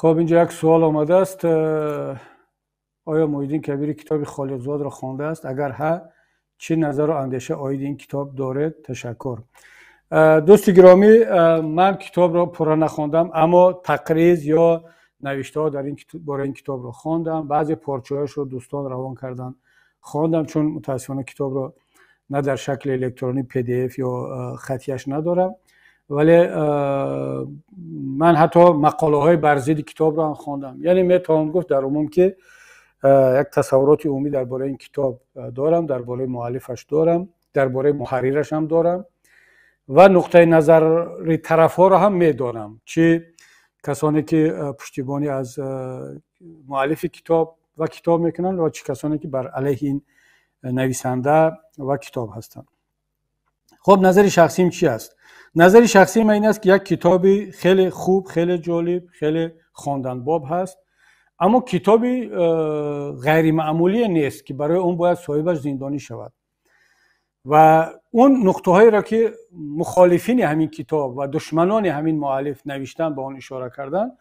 Хуб, инҷо як суол омадааст: оё Муҳиддин Кабирӣ китоби Холиқзодро хондааст? Агар ҳа, чӣ назару андеша оиди ин китоб доред? Ташаккур. Дӯсти гиромӣ, ман китобро пурра нахондам, аммо тақриз ё навиштаҳо дар бораи ин китобро хондам. Баъзе порчаҳояшро дӯстон равон карданд, хондам, чун мутаассифона китобро на дар шакли электронӣ, PDF ё хатияш надорам, вале ман ҳатто мақолаҳои бар зидди китобро ҳам хондам. Яъне метавон гуфт дар умум, ки як тасаввуроти умумӣ дар бораи ин китоб дорам, дар бораи муаллифаш дорам, дар бораи муҳаррираш ҳам дорам ва нуқтаи назари тарафҳоро ҳам медонам, чӣ касоне ки пуштибонӣ аз муаллифи китоб ва китоб мекунанд ва чӣ касоне ки бар алайҳи ин нависанда ва китоб ҳастанд. Хуб, назари шахсиим чи аст? Назари шахсии ман ин аст, ки як китоби хеле хуб, хеле ҷолиб, хеле хонданбоб ҳаст, аммо китоби ғайримаъмулие нест, ки барои он бояд соҳибаш зиндонӣ шавад. Ва он нуқтаҳоеро, ки мухолифини ҳамин китоб ва душманони ҳамин муаллиф навиштан, ба он ишора карданд,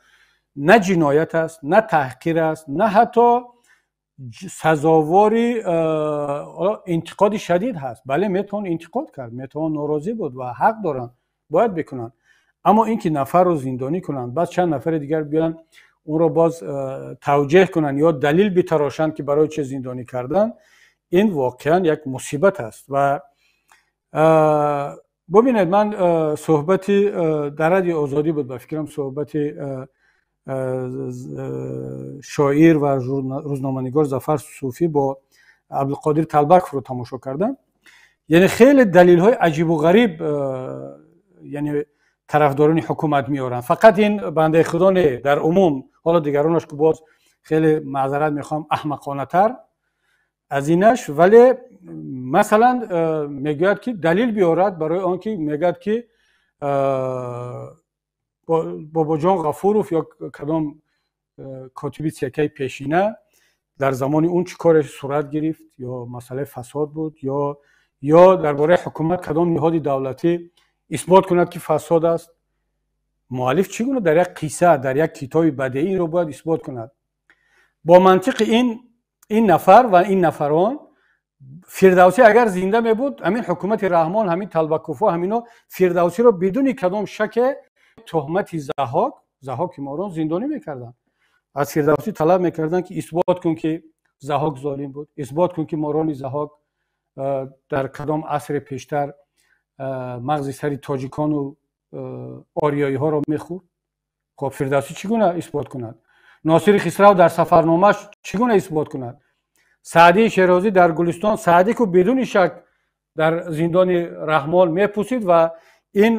на ҷиноят аст, на таҳқир аст, на ҳатто сазовори интиқоди шадид ҳаст. Бале, метавон интиқод кард, метавон норозӣ буд ва ҳақ доранд, бояд бикунанд, аммо ин ки нафарро зиндонӣ кунанд, баъд чанд нафари дигар биёянд, онро боз тавҷеҳ кунанд ё далил битарошанд, ки барои чӣ зиндонӣ карданд, ин воқеан як мусибат аст. Ва бубинед, ман суҳбати дар Радиои Озодӣ буд, ба фикрам, суҳбати шоир ва рӯзноманигор Зафар Суфӣ бо Абдулқодир Талбаковро тамошо кардам. Яъне хеле далелҳои аҷибу ғариб, яъне тарафдорони ҳукумат меоранд. Фақат ин бандаи худо не, дар умум. Ҳоло дигаронаш ки боз хеле, маъзарат мехоҳам, аҳмақонатар аз инаш, вале масалан мегӯяд, ки далил биёрад барои он ки мегӯяд, ки Бобоҷон Ғафуров ё кадом котиби ЦКи пешина дар замони он чӣ коре сурат гирифт, ё масъалаи фасод буд, ё дар бораи ҳукумат кадом ниҳоди давлатӣ исбот кунад, ки фасод аст. Муаллиф чӣ гуна дар як қисса, дар як китоби бадеӣ инро бояд исбот кунад? Бо мантиқи ин нафар ва ин нафарон, Фирдавсӣ агар зинда мебуд, ҳамин ҳукумати Раҳмон, ҳамин Талбакуфо, ҳамино Фирдавсиро бидуни кадом шаке туҳмати Заҳок, Заҳоки Морон зиндонӣ мекарданд. Аз Фирдавсӣ талаб мекарданд, ки исбот кун, ки Заҳок золим буд, исбот кун, ки морони Заҳок дар кадом асри пештар мағзи сари тоҷикону ориёиҳоро мехӯрд. Хоб, Фирдавсӣ чӣ гуна исбот кунад? Носири Хисрав дар сафарномааш чӣ гуна исбот кунад? Саъдии Шерозӣ дар Гулистон, Саъдӣ ку бидуни шак дар зиндони Раҳмон мепусид ва ин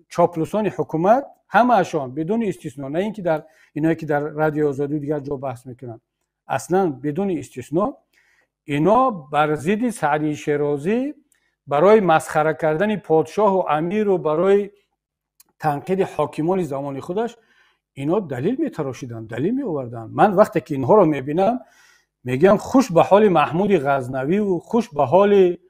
чоплусони ҳукумат ҳамаашон бидуни истисно, на ин ки дар иное ки дар Радиои Озодӣ дигар ҷо баҳс мекунанд, аслан бидуни истисно ино бар зидди Саъдии Шерозӣ барои масхара кардани подшоҳу амиру барои танқиди ҳокимони замони худаш ино далил метарошиданд, далил меоварданд. Ман вақте ки инҳоро мебинам, мегӯям: хуш ба ҳоли Маҳмуди Ғазнавиву хуш ба ҳоли,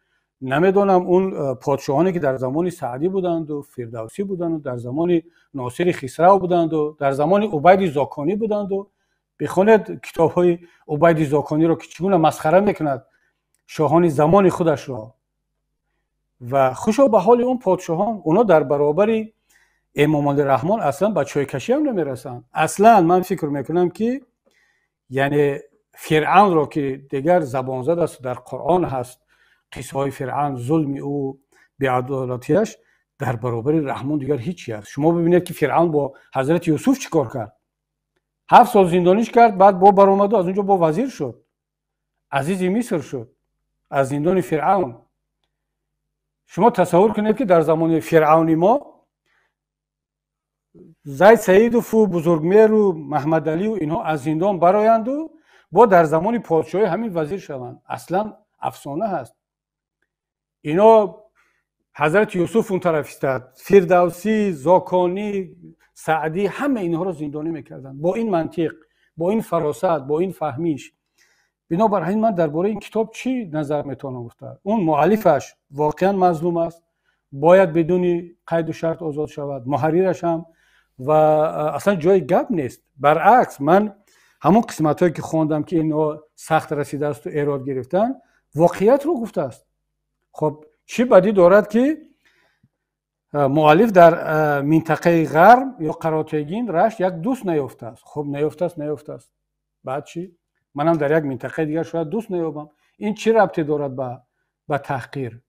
намедонам, он подшоҳоне, ки дар замони Саъдӣ буданду Фирдавсӣ буданду дар замони Носири Хисрав буданду дар замони Убайди Зоконӣ буданду. Бихонед китобҳои Убайди Зокониро, ки чӣ гуна масхара мекунад шоҳони замони худашро. Ва хушо ба ҳоли он подшоҳон, онҳо дар баробари Эмомалӣ Раҳмон аслан ба чойкашӣ ҳам намерасанд. Аслан ман фикр мекунам, ки яъне Фиръавнро, ки дигар забонзад аст, дар Қуръон ҳаст қиссаҳои Фиръавн, зулми ӯ, беадолатиаш, дар баробари Раҳмон дигар ҳичи аст. Шумо бибинед, ки Фиръавн бо ҳазрати Юсуф чӣ кор кард: 7 сол зиндониш кард, баъд бо баромаду аз он ҷо бо вазир шуд, азизи Миср шуд аз зиндони Фиръавн. Шумо тасаввур кунед, ки дар замони Фиръавни мо Зайд Саидову Бузургмеру Маҳмадалию инҳо аз зиндон бароянду бо дар замони подшоҳӣ ҳамин вазир шаванд, аслан афсона ҳаст. Ино ҳазрати Юсуф он тараф истад, Фирдавсӣ, Зоконӣ, Саъдӣ, ҳама инҳоро зиндонӣ мекарданд бо ин мантиқ, бо ин фаросат, бо ин фаҳмиш. Бинобар ҳамин ман дар бораи ин китоб чӣ назар метавонам гуфта? Он муаллифаш воқеан мазлум аст, бояд бидуни қайду шарт озод шавад, муҳаррираш ҳам. Ва аслан ҷои гап нест. Баръакс, ман ҳамон қисматҳое, ки хондам, ки инҳо сахт расидаасту эрод гирифтанд, воқеиятро гуфтааст. Хоб, чӣ бадӣ дорад, ки муаллиф дар минтақаи Ғарм ё Қаротегин, Рашт як дӯст наёфтааст? Хоб, наёфтааст, наёфтааст, баъд чӣ? Манам дар як минтақаи дигар шояд дӯст наёбам. Ин чӣ рабте дорад ба таҳқир?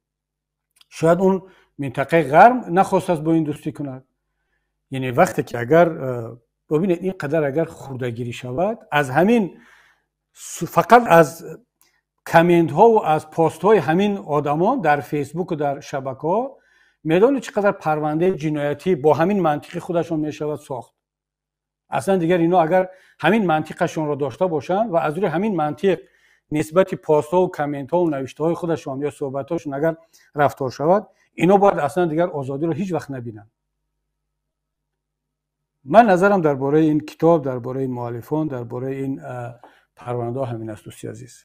Шояд он минтақаи Ғарм нахостааст бо ин дӯстӣ кунад. Яъне вақте ки агар бибинед, ин қадар агар хурдагирӣ шавад, аз ҳамин, фақат аз комментҳову аз постҳои ҳамин одамон дар Фейсбуку дар шабакаҳо, медонед, чӣ қадар парвандаи ҷиноятӣ бо ҳамин мантиқи худашон мешавад сохт? Аслан дигар ино агар ҳамин мантиқашонро дошта бошанд ва аз рӯи ҳамин мантиқ нисбати постҳову комментҳову навиштаҳои худашон ё суҳбатҳошон агар рафтор шавад, ино бояд аслан дигар озодиро ҳеҷ вақт набинанд. Ман назарам дар бораи ин китоб, дар бораи муаллифон, дар бораи ин парвандаҳо ҳамин аст, дӯсти азиз.